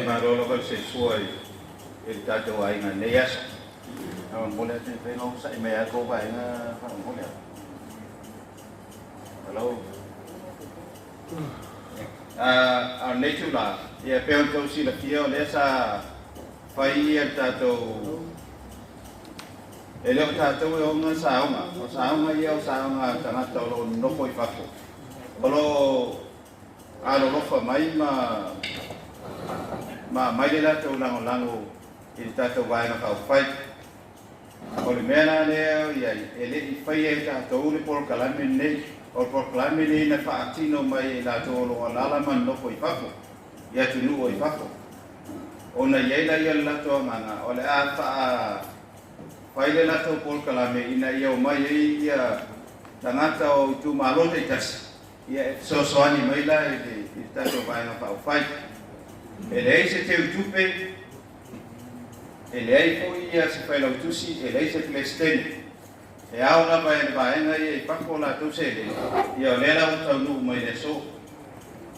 Malo lava le soifua i le tatou aiga i lenei aso. Faamolemole atu e mafai ona onosai mai lava le tou vaega faamolemole. Hello. A o lenei itula, ia e pei ona outou silafia o lea sa fai le tatou E le o tatou e ona saoga, o saoga ia o saoga a tagata o lo o nonofo i fafo, o lo o alolofa mai ma aumai le latou lagolago i le tatou Vaega Faaupufai. O le mea la lea o i ai, e le i faia e tatou le polokalame lenei. O le polokalame lenei na faatino mai e latou o lo o alaala ma nonofo i fafo, i atunuu o i fafo. Ona i ai laia o le latou agaga, o le a faa fai le latou polokalame ina ia omai ai ia tagata o itumalo taitasi ia e fesoasoani mai la i le tatou Vaega Faaupufai. E leai se teutupe, e leai foi ia se failautusi, e leai se Peresetene. E ao lava e le vaega ia i fafo latou seleni, ia o lea la ua taunuu mai i le aso.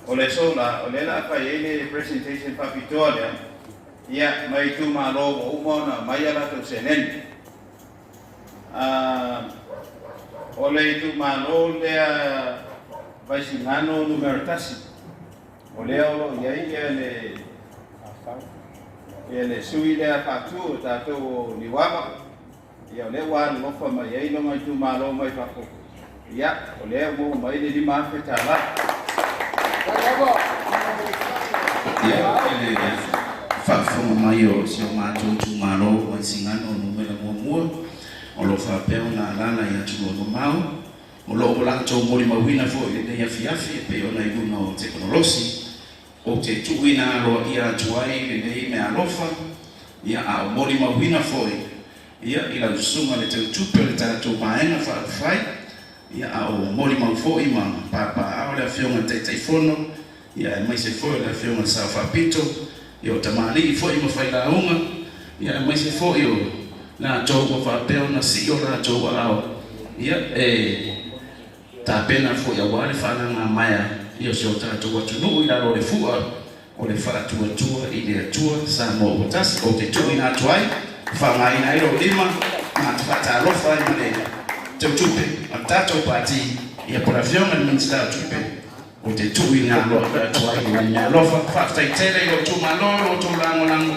O le aso la, o lea la a fai ai le presentation faapitoa lea, ia mai itumalo ua uma ona aumai a latou seleni. O le itumalo lea Vaisigano Nu.1, o lea o lo o i ai ia le ia le sui lea faatu o tatou o Niuava, ia o lea ua alolofa mai ai lona itumalo mai fafo, ia o lea ua maua mai le $5,000. Ia, i le faafofoga mai o si o matou itumalo o Vaisigano Nu.1, o lo o faapea ona alaala i atunuu e mamao, o lo o latou molimauina foi i lenei afiafi e pei ona i luga o tekonolosi, ou te tuuina aloaia atu ai lenei meaalofa, ia, a o molimauina foi, ia, i lau susuga le teutupe o le tatou Vaega Faaupufai, ia, a o molimau foi ma papaaao le Afioga i le Taitaifono, ia, aemaise foi o le Afioga i le Sao Faapito, ia, o tamalii foi ma failauga, ia, aemaise foi o latou ua faapea ona sii o latou aao, ia, e tapena foi aua le faalagamaea ia o si o tatou atunuu i lalo o le fua o le Faatuatua i le Atua Samoa ua Tasi. Ou te tuuina atu ai, faaaogaina ai lou lima ma te faatalofa ai ma le teutupe a le tatou Pati, ia po o le Afioga i le Minisita o Tupe, ou te tuuina aloaia atu ai lenei meaalofa. Faafetai tele i lou itumalo, lo outou lagolago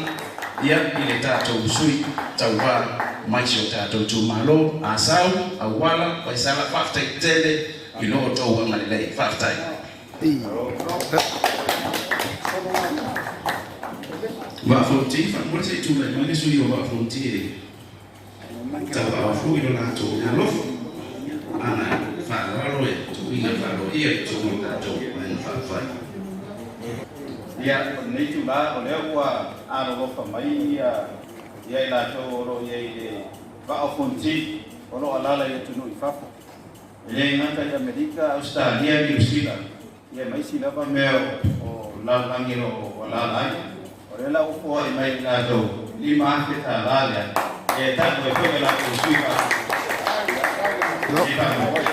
ia i le tatou sui tauva mai si o tatou itumalo, Asau, Auala, Vaisala, faafetai tele i lo outou agalelei. Faafetai. Vaa Fonoti, faamolemole se i tulai mai le sui o Vaa Fonoti e tauaao foi lo latou meaalofa ana faaaloalo e tuuina faaloia i totonu o le tatou Vaega Faaupufai. Ia, o lenei itula, o lea ua alolofa mai ia i latou o lo o i ai i le Vaa o Fonoti, o lo o alaala i atunuu i fafo. E le gata i Amerika, Ausetalia, Niu Sila, ia ma isi lava mea o lalolagi o lo o alaala ai. O lea la ua foai mai i latou $5,000 lea, ia e tau ai foi le latou sui faamoemoe.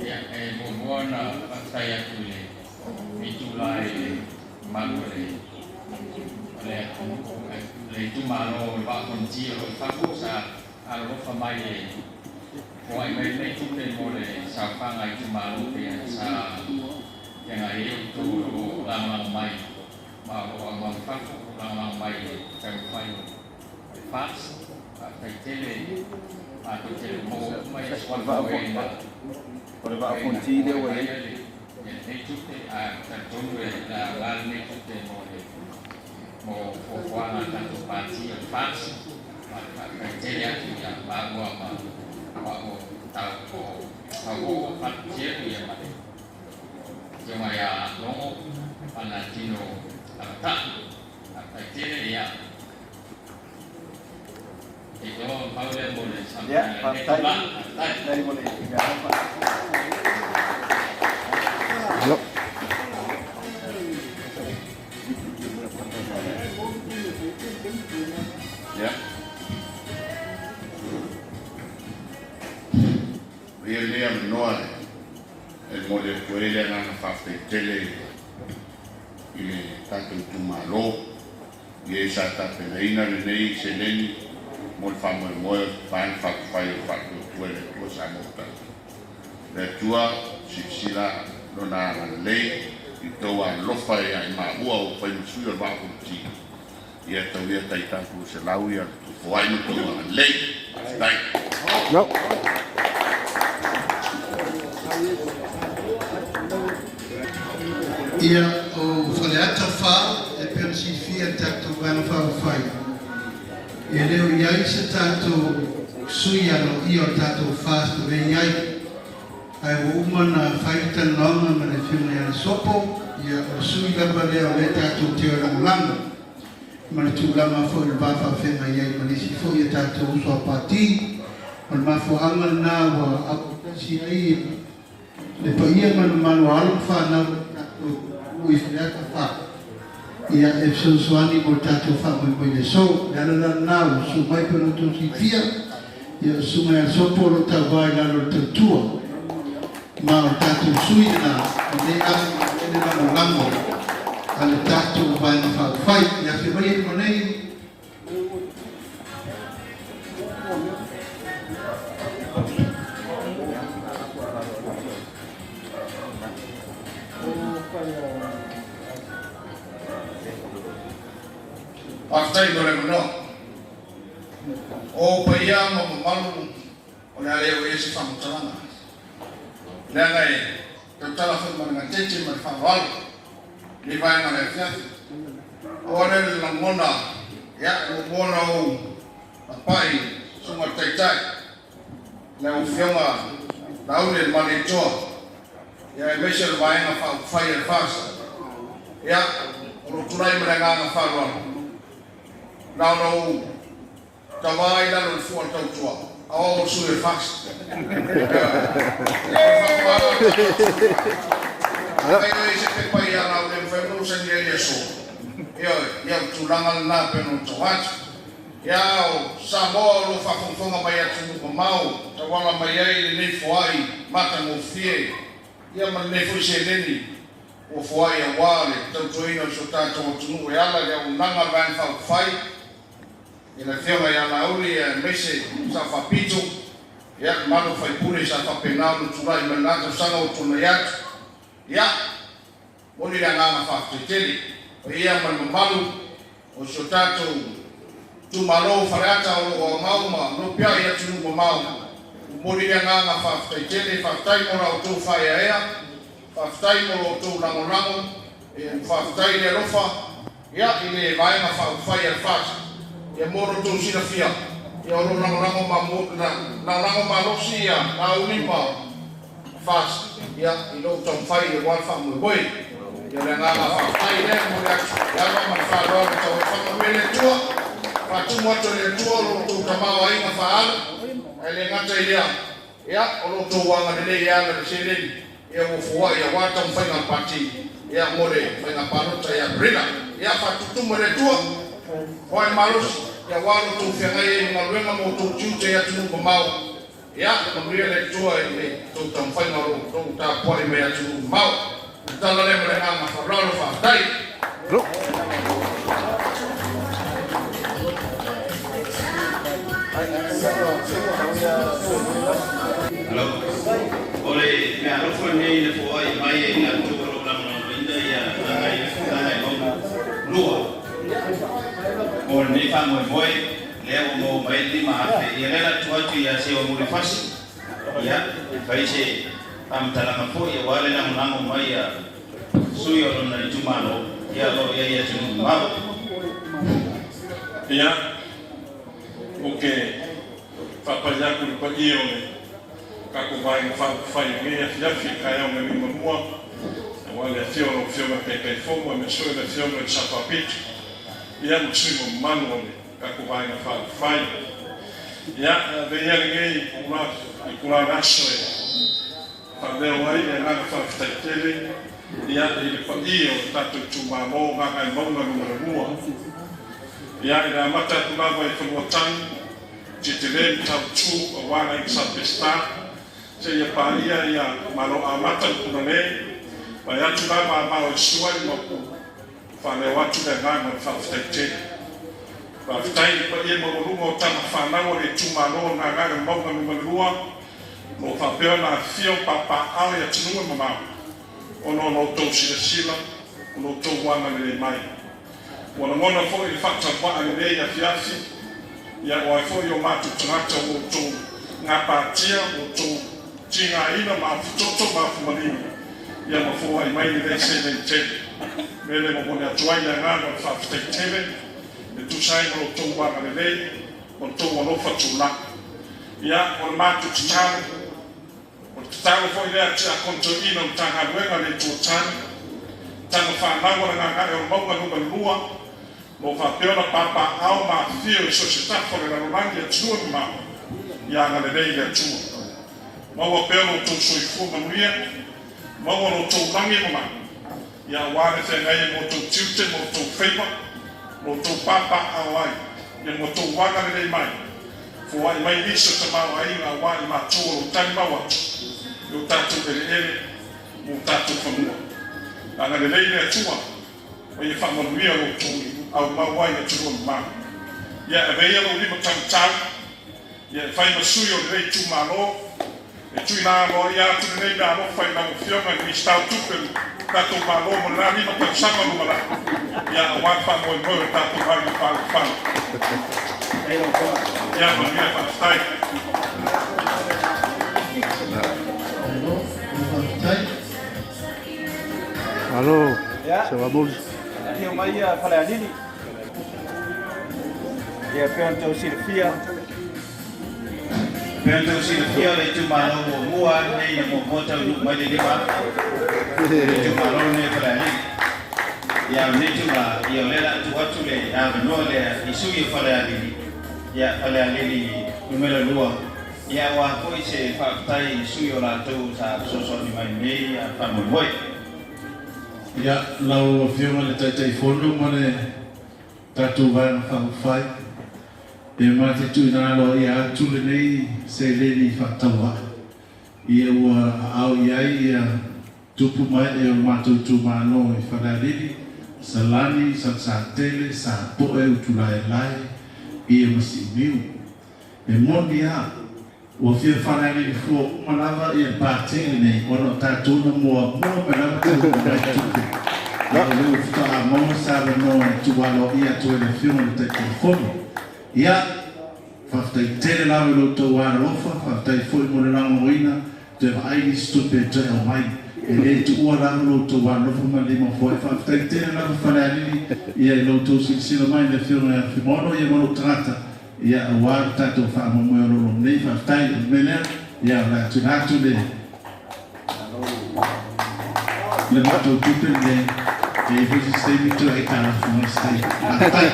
Ia, e muamua ona faafetai atu i le itula i le mamalu o le o le atunuu, le itumalo o le Vaa o Fonoti o lo o i fafo sa alolofa mai e foai mai lenei tupe mo le saofaga a itumalo pei ona sa feagai ai outou o lo o lagolago mai ma o lo o aumau i fafo o lagolago mai i le taumafai o le FAST. Faafetai tele matou te le o maua uma ia suafa o e na O le Vaa o Fonoti lea ua i ai. Lenei tupe, a talitonu e le aoga lenei tupe mo le mo fuafuaga a le tatou Pati o le FAST. Ma le faafetai tele atu ia maua ma o tau o Tauoo Fatu Tielu ia ma le Afioga ia Logo Palatino Tamatai. Faafetai tele ia. Ia, faafetai. Faafetai mo le meaalofa. faafetai tele i le tatou itumalo i e sa tapenaina lenei seleni mo le faamoemoe o le Vaega Faaupufai o le Faatuatua i le Atua Samoa ua tatou. Le Atua silasila Lona agalelei i tou alolofa ia i maua ua fai ma sui o le Vaa o Fonoti. Ia tau ia tai tatou 100 ia le foai ma tou agalelei. Faafetai. Ia, o Faleata 4, e pei ona silafia e le tatou Vaega Faaupufai, e le o i ai se tatou sui aloaia o le tatou FAST o lea e i ai. Ae ua uma ona fai le talanoaga ma le Afioga ia Lesopo, ia o le sui lava lea o lea tatou te o e lagolago ma le tulaga foi o le va faafeagai ai ma nisi foi a tatou uso a Pati. O le mafuaaga lena ua autasi ai le paia ma le mamalu o alo ma fanau o le tatou nuu i Faleata 4, ia e fesoasoani mo le tatou faamoemoe i le aso. O le ala la lena ua susu mai pei ona outou silafia. Ia o Susuga ia Sopo o lo o tauva i lalo o le tautua ma o le tatou sui lena lenei ave ma le lagolago a le tatou Vaega Faaupufai. Ia afio mai e luma nei. Faafetai mo le avanoa. O ou paia ma mamalu o le a le oo i ai se faamatalaga, leaga e tautala foi ma le gatete ma le faaaloalo i lenei vaega o le afiafi. Pau lava lea o le lagona, ia, e muamua ona ou apai i le Susuga i le Taitai, lau Afioga Laauli Malietoa, ia aemaise o le Vaega Faaupufai a le FAST. Ia, o lou tulai ma le agaga faaaloalo, Na ona ou tauva i lalo o le fua o le tautua, a o au o le sui o le FAST. Afai o i ai se pepa ia la ua le mafai ona ou sainia i le aso, ioe, ia o le tulaga lena e pei ona ou tau atu. Ia, o Samoa o lo o faafogafoga mai i atunuu mamao, tauala mai ai lenei foai matagofie, ia ma lenei foi seleni Ua foai aua le tautuaina o si o tatou atunuu e ala i le auaunaga a le Vaega Faaupufai i le Afioga ia Laauli aemaise Sao Faapito, ia, le mamalu o faipule sa faapena ona tulai mai lena tausaga ua tuanai atu. Ia, momoli le agaga faafetai tele, paia ma le mamalu o si o tatou itumalo o Faleata o lo o aumau ma nopiai i atunuu mamao. Momoli le agaga faafetai tele, faafetai mo la outou faaeaea. Faafetai mo lo outou lagolago, faafetai le alofa ia i le Vaega Faaupufai a le FAST. Ia mo lo outou silafia, ia o lo o lagolago ma lagolago malosi ia Laauli ma FAST ia i lou taumafai aua le faamoemoe. Ia o le agaga faafetai lea e momoli atu le ava ma le faaaloalo tau ai faamanuia le Atua, faatumu atu e le Atua lo outou tamaoaiga faaalu, ae le gata i lea, Ia, o lo outou agalelei e ala i le seleni, ia ua foai aua taumafaiga a le Pati, ia, mo le faiga palota ia Aperila. Ia, faatutumu e le Atua, foai malosi, ia aua lo outou feagai ai ma galuega ma outou tiute i atunuu mamao. Ia, manuia le Atua i le tou taumafaiga o lo outou tapuai mai atunuu mamao. O le tala lea ma le agaga faaaloalo, faafetai. Alo. O le meaalofa lenei na foai mai ai i latou o lo o lagolagoina ia Gagaemauga 2 mo lenei faamoemoe lea ua maua mai ai le 5,000. Ia lea o le a tuu atu ia Seua Mulifasi ia e fai se faamatalaga foi aua le lagolago mai a sui o lona itumalo ia o lo o i ai i atunuu mamao. Ia, ou te faapai atu i le paia o le tatou Vaega Faaupufai i lenei afiafi i le taeao na liugalua, aua le afio o lau Afioga i le Taitaifono aemaise foi o le Afioga i le Sao Faapito, ia ma sui mamalu o le tatou Vaega Faaupufai. Ia, e avea ia lenei itula aso e faaleo ai le agaga faafetai tele ia i le paia o le tatou itumalo o Gagaemauga 2. Ia, i le amata atu lava i Fanuatanu, Titele, Matautu, aua Aiga Sa Peseta, seia paia ia Malo Amata ma Punale, Vaeatu la mamao e sua i mapu, faaleo atu le agaga o le faafetai tele. Faafetai i le paia maualuga o tama fanau a le itumalo o Gagaemauga Nu.2, o lo o faapea ona afifio ma papaaao i atunuu e mamao ona o lo outou silasila, o lo outou agalelei mai. Ua lagona foi le faatauvaa i lenei afiafi, ia o ai foi o matou tagata ua outou gapatia, ua outou tigaina ma afitoto ma afumalima, ia ma foai mai lenei seleni tele. O le mea lea e momoli atu ai le agaga o le faafetai tele e tusa ai ma lo outou agalelei ma lo outou alofa tulai. Ia, o le matou tatalo, O le tatalo foi lea a Tiakono Toeaina o Matagaluega a le Itu o Tane, tama fanau a le Gagae o le Mauga Nu.2, o lo o faapea ona papaaao ma afifio i so o se tafa o le lalolagi i atunuu e mamao, ia agalelei le Atua. Maua pea lo outou soifua manuia, maua lo outou lagi e mamao, ia aua le feagai ai ma outou tiute ma outou faiva, ma outou papaaao ai, ia ma outou agalelei mai. Foai mai nisi o tamaoaiga aua i matou o lo o talimau atu i o tatou eleele ma o tatou fanua. Agalelei le Atua ma ia faamanuia lo outou aumau ai i atunuu e mamao. Ia ave ia lou lima taumatau ia e fai ma sui o lenei itumalo e tuuina aloaia atu lenei meaalofa i lau Afioga i le Minisita o Tupe o le tatou Malo mo lena 5 tausaga o lumanai, ia aua le faamoemoe o le tatou aiga faaulufale. Ia manuia, faafetai. Malo, Savamuli. Afio mai ia Falealili. Ia pei ona outou silafia. Pei ona outou silafia o le itumalo muamua lava lenei na muamua taunuu mai le 5,000 i le itumalo lenei o Falealili. Ia a o lenei itula, ia o lea o le a tuu atu le avanoa lea i sui o Falealili, ia Falealili numera 2, ia aua foi se faafetai i sui o latou sa fesoasoani mai i lenei faamoemoe. Ia, lau Afioga i le Taitaifono ma le tatou Vaega Faaupufai, e ma te tuuina aloaia atu lenei seleni faatauvaa ia ua aao i ai ia tupu ma ee o le matou itumalo i Falealili, Salani, Salesatele, Sapoe, Utulaelae, ia ma Siumiu. E moni a, ua fia Falealili fua uma lava ia le Pati lenei ona o tatou na muamua mai lava taunuu mai tupe. A o lea ua faatoa maua se avanoa e tuu aloaia atu ai le Afioga i le Taitaifono. Ia, faafetai tele lava i lo outou alofa, faafetai foi mo le lagolagoina, toe vaai nisi tupe e toe aumai. E le tuua lava lo outou alofa ma le lima foai. Faafetai tele lava Falealili ia i lo outou silasila mai i le Afioga ia Fuimaono ia ma lou tagata. Ia aua lo tatou faamoemoe o lo o nei. Faafetai. O le mea lea, ia o le a tuuina atu le le matou tupe lenei e i ai foi se isi taimi toe aitalafu mai se taimi. Faafetai.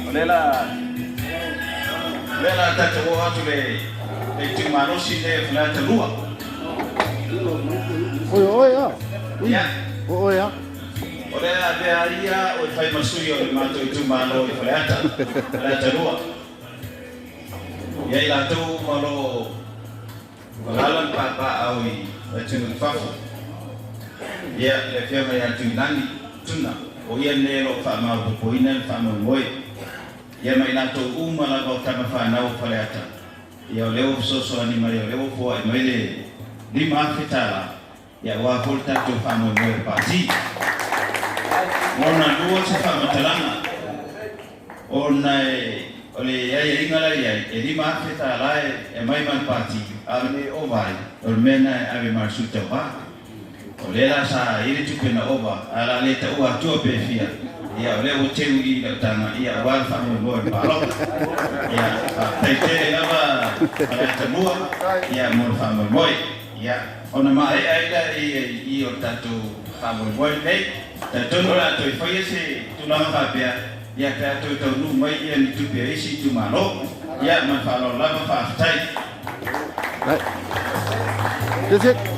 O lea la o lea la tatou oo atu le le itumalosi lenei o Faleata 2. Oi, o oe a. Ia. O oe a. O lea a avea ai ia oe fai ma sui o le matou itumalo i Faleata, Faleata 2. Ia i latou uma o lo o alaala ma papaaao i atunuu i fafo. Ia, le Afioga ia Tuilagi Tuna, o ia lenei o lo o faamaopoopoina le faamoemoe. Ia ma i latou uma lava o tama fanau o Faleata, ia o lea ua fesoasoani mai, o lea ua foai mai le $5,000, ia aua foi le tatou faamoemoe o le Pati. Lona lua se faamatalaga, ona o le aiaiga la e i ai, e $5,000 e aumai ma le Pati, a o le mea e ova ai, o le mea lena e ave ma le sui tauva. O lea la sa i ai le tupe na ova, ae o le a le taua atua pe fia, ia o lea ua teu i i lau taga, ia aua le faamoemoe o le palota. Ia, faafetai tele lava Faleata 2, ia mo le faamoemoe. Ia, ona maea ai lea i i o le tatou faamoemoe lenei. Talitonu o le a toe faia se tulaga faapea, ia pe a toe taunuu mai ia ni tupe a isi itumalo. Ia, ma le faaaloalo lava, faafetai. That's it.